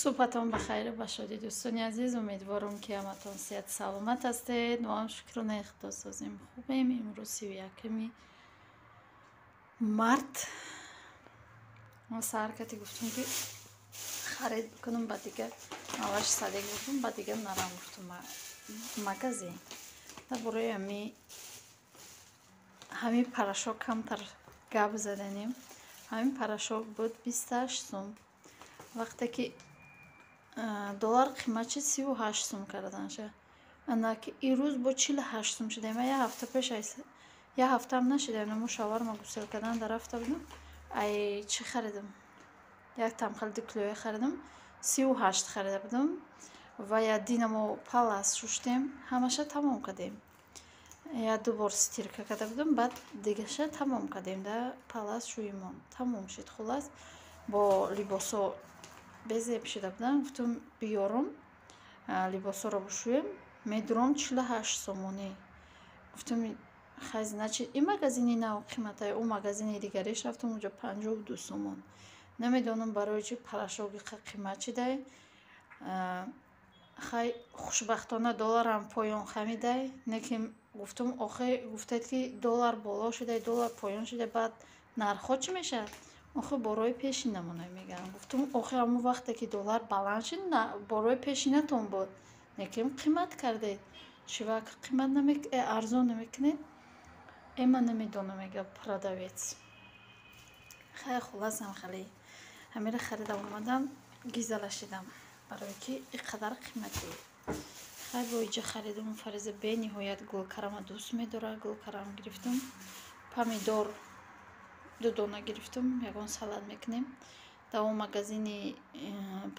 Субҳатон ба хайру ба шодӣ, дӯстони азиз. Умедворам, ки ҳаматон сиҳат саломат ҳастед. Мо ҳам, шукронаи Худо, созем, хубем. Имрӯз 31-уми март. Мо саҳар кати гуфтум, ки харид бикунам, ба дига маваш садик гуфтум, ба дига нарам, гуфтум магазин. Дар бораи ҳамин порошок камтар гап заданем. Ҳамин порошок буд 28 сум. Вақте ки доллар қимат шид, 38 сум карданша. Анаки ирӯз бо 48 сум шуда. Ма як ҳафта пеш, як ҳафтаам нашида, намо шаварма гусел кардан дар рафта будам, ай чӣ харидам, як тамхал 2 килоя харидам, 38 харида будам. Ва я динамо палас шуштем, ҳамаша тамом кардем. Я ду бор стирка карда будам, баъд дигаша тамом кардем, да палас шӯимон тамом шуд. Хуллас, бо либосо безеб шуда будам, гуфтум, биёрум, либосоро бушӯем. Медуром, 48 сомонӣ. Гуфтум, хай, значит, ин магазини нав қиматай. Ӯ магазини дигариш рафтум, уҷо 52 сомон. Намедонам, барои чӣ порошок иқа қимат шидай. Хай, хушбахтона, долларам поён хамидай. Лекин гуфтум, охе, гуфтед, ки доллар боло шудай, доллар поён шуда, баъд нархҳо чӣ мешавад? Охе, борои пешинамона мегӯям. Гуфтум, охе, ҳамон вақте ки доллар баланд шуд, борои пешинатон буд, лекин қимат кардед. Чӣ вақт қимат арзон намекунед? Ман намедонам, мега продавец. Хай, хулласам, хеле ҳамира харидам, омадам, гизала шидам, барое ки ин қадар қиматӣ. Хай, бо иҷа харидам. Фариза бениҳоят гулкарама дӯст медорад, гулкарам гирифтам. Помидор ду дона гирифтам, ягон салат мекунем. Дар он магазини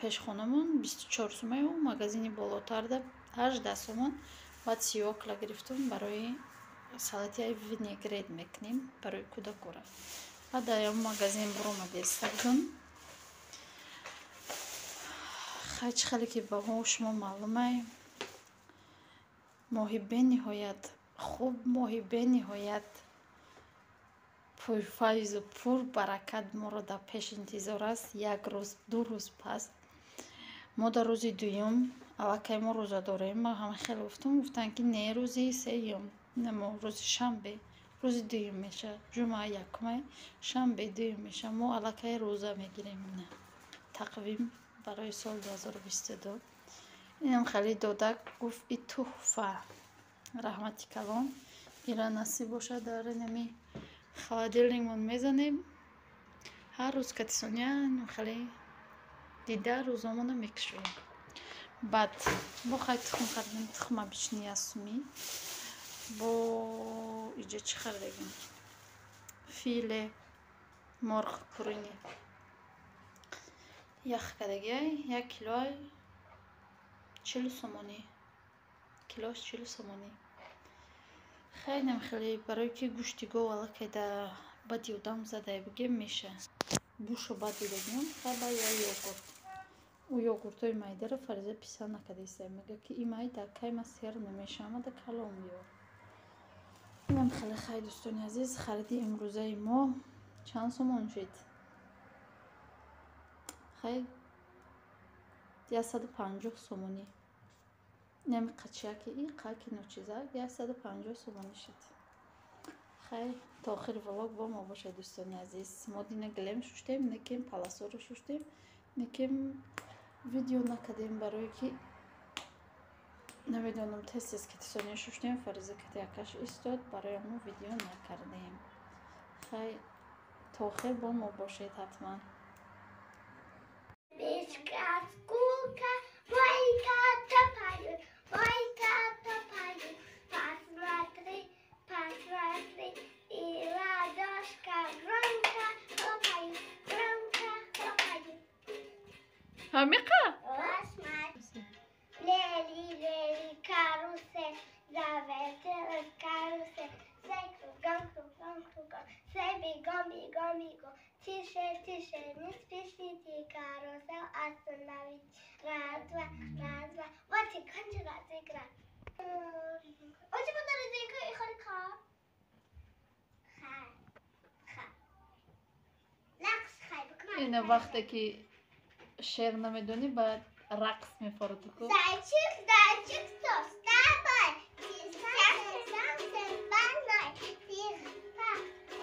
пешхонамон 24 сумаю, магазини болотарда 18 сомон. Баъд свёкла гирифтам, барои салати винегрет мекунем, барои кӯдакора. Баъд дар он магазин буромадеста будам. Хай, чӣ хеле ки ба мо шумо маълумай, моҳи бениҳоят хуб, моҳи бениҳоят пурфайзу пурбаракат моро дар пеш интизор аст. Як рӯз, 2 рӯз пас мо дар рӯзи дуюм аллакай мо рӯза дорем. Ма ҳама хеле гуфтам, гуфтанд, ки не, рӯзи сеюм, не, мо рӯзи шанбе, рӯзи дуюм мешавад. Ҷумъа якумай, шанбе дуюм мешавад. Мо аллакай рӯза мегирем. Тақвим барои соли 2022. Инам хеле додак, гуфт, и туҳфа, раҳмати калон. Ира насиб бошад, дар инами холодильникмон мезанем. Ҳар рӯз катисоня хеле дида рӯзомона мекушоем. Баъд бо хай тухм харидем, тухм обычный 1 сумӣ. Бо иҷа чӣ харидагем? Филе морғ куриный ях кардагиай, 1 килоай 40 сомонӣ, килош 40 сомонӣ. Хелем хеле, барое ки гӯшти гов аллакай да бади одам задай, бигем, меша бушу бад дидагиам. Хай, ба я йогурт. Ӯ йогуртҳои майдаро Фариза писанд накардаиста, мега, ки и майда кай ма сер намешавам, да калон биёр. Инам хеле. Хай, дӯстони азиз, хариди имрӯзаи мо чанд сомон шид? Хай, 150 сомонӣ. Инами қачияки и қаки ночизак 150 сомонӣ шуд. Хай, то охири влог бо мо бошед, дӯстони азиз. Мо дина гилем шуштем, некем паласоро шуштем, некем видео накардем, барое ки намедонам, тез тез катисония шуштем, Фариза кати акаш истод, барои ҳамон видео накардем. Хай, то охир бо мо бошед ҳатман. Мишка, скука, бойко топают, бойко топают. Посмотри, посмотри, и ладошка громко хлопают, громко хлопают. Ҳамиқа. Посмотри. Лели, лели, карусель, завертелась карусель. Все кругом, кругом, кругом, все бегом, бегом, бегом. Тише, тише, не спешите, карусель остановить. Раз, два, раз, два. Вот и кончилась игра. Очень буду резинка и хорька. Хай, хай. Лакс, хай, Ина вақте ки Шеър намедонӣ, баъд рақс мефорад ку. Зайчик, зайчик, что с тобой? Ты совсем больной. Ты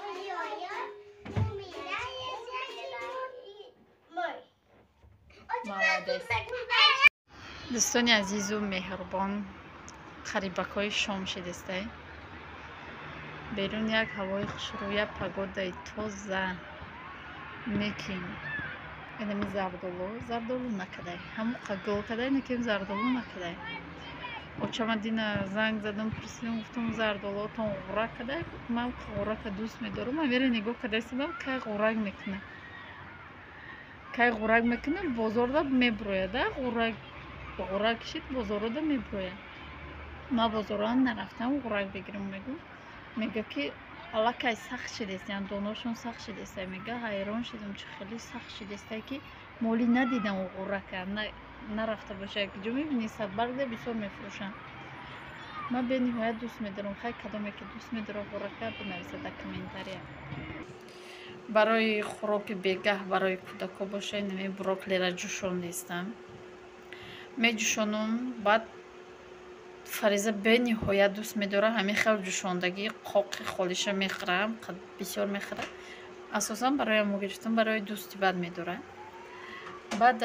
ой-ой-ой, у меня есть мой. Молодец. Дӯстони азизу меҳрубон, қарибакҳои шом шидистай. Берун як ҳавои хушрӯя, погодаи тоза. Некин инами зардолу, зардолу накадай. Ҳамоқа гул кадай, некин зардолу накадай. Очама дина занг задам, пурсидам, гуфтам зардолуотон ғурак кадай. Ман ғурака дӯст медорам. Амера нигоҳ кардастидам, кай ғурак мекуна. Кай ғурак мекуна, бозорда меброяда, ғурак ғурак кишид, бозорода меброяд. Ман бозорон нарафтам, ғурак бигирам мегӯ. Мега ки аллакай сахт шидест, яъне доношон сахт шидеста. Мега ҳайрон шидам, чӣ хеле сахт шидеста ки моли надидам ғурака, нарафта боша. Ҷо мебинӣ садбаргда бисёр мефурӯшанд. Ман бениҳоят дӯст медорам. Хай кадоме ки дӯст медорад ғурака, бинависад дар комментария. Барои хӯроки бегаҳ барои кӯдакҳо боша, инами брокколира ҷӯшондистам. Меҷӯшонум, баъд Фариза бениҳоят дӯст медорад ҳамин хел ҷӯшондагӣ, қоқи холиша мехӯрам, бисёр мехӯрад. Асосан барои мо гирифтам, барои дӯсти бад медорад. Баъд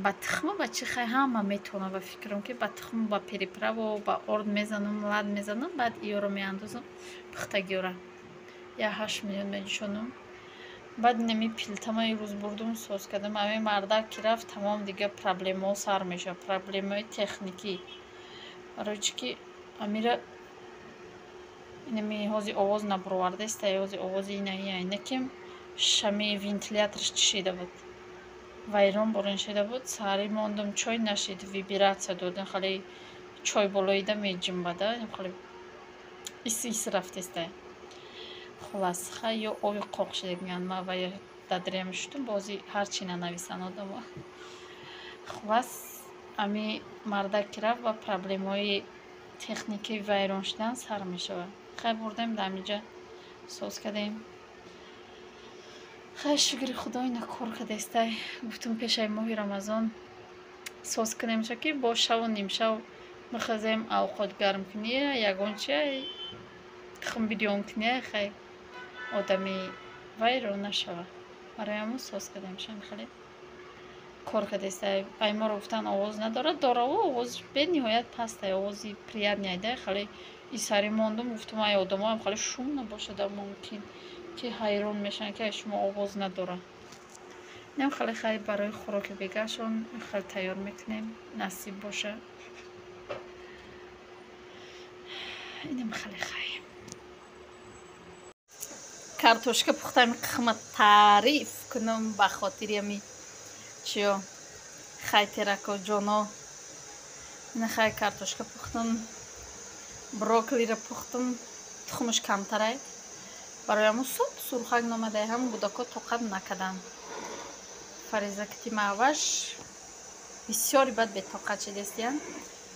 ба тухму ба чӣ хай ҳама метавонам, ба фикрам ки ба тухму ба приправу ба орд мезанам, лад мезанам, баъд иёро меандозам, пухтагиёра. Я 8 минут меҷӯшонам. Баъд инами плитама ирӯз бурдум, соз кардам. Ҳамин мардак ки рафт, тамом дига проблемаҳо сар мешавад, проблемаҳои техникӣ. Барои чӣ ки амира инами ҳози овоз набуровардаиста, ҳози овози ина ина ки шами вентиляторш чишида буд. Вайрон борон шида буд. Саҳарӣ мондум, чой нашид, вибратсия додем, хеле чой болоида меҷимбада, хеле ис ис рафтеста. Хулас, хай ё оби қоқ шидагиян, ман ва дадрия мешудум, бози ҳарчи нанависанд одамо. Хулас, ами мардак ки рафт ва проблемаҳои техникии вайрон шудан сар мешавад. Хай бурдем дар ҳаминҷа соз кардем. Хай шукри худо ина кор кардестай. Гуфтум пешаи моҳи Рамазон соз кунем, ки бо шаву нимшав бихезем, авқот гарм кунӣ, ягон чи тухм бирён кунӣ, хай одами вайрон нашавад. Барои ҳамон соз кардем шам хеле кор кардестай. Айморо гуфтан овоз надорад, дораву овоз бениҳоят пастай, овози приятный да, хеле исари мондум, гуфтум ай одамоам хеле шум набошада мумкин ки ҳайрон мешаванд ки ай шумо овоз надорад. Инам хеле хай барои хӯроки бегаҳшон хеле тайёр мекунем, насиб боша. Инам хеле хай. Картошка пухтам, қихма таъриф кунам ба хотири ами чиё хайтерако ҷоно. Ина хай картошка пухтам, брокколиро пухтам, тухмаш камтарай. Барои ҳамун суб сурхак номадай, ҳам гудако тоқат накардам. Фариза кити маъваш бисёри бад бетоқат шидестиян.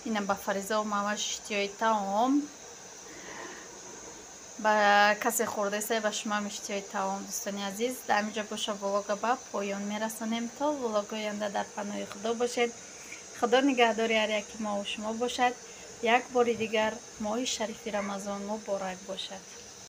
Инам ба Фаризаву маъваш иштиҳои таом. Ба касе хӯрдесай, ба шумоам иштиҳои таом, дӯстони азиз. Дар ҳаминҷо боша влога ба поён мерасонем. То влогои оянда дар паноҳи Худо бошед. Худо нигаҳдори ҳар яки мову шумо бошад. Як бори дигар моҳи шарифи Рамазон муборак бошад.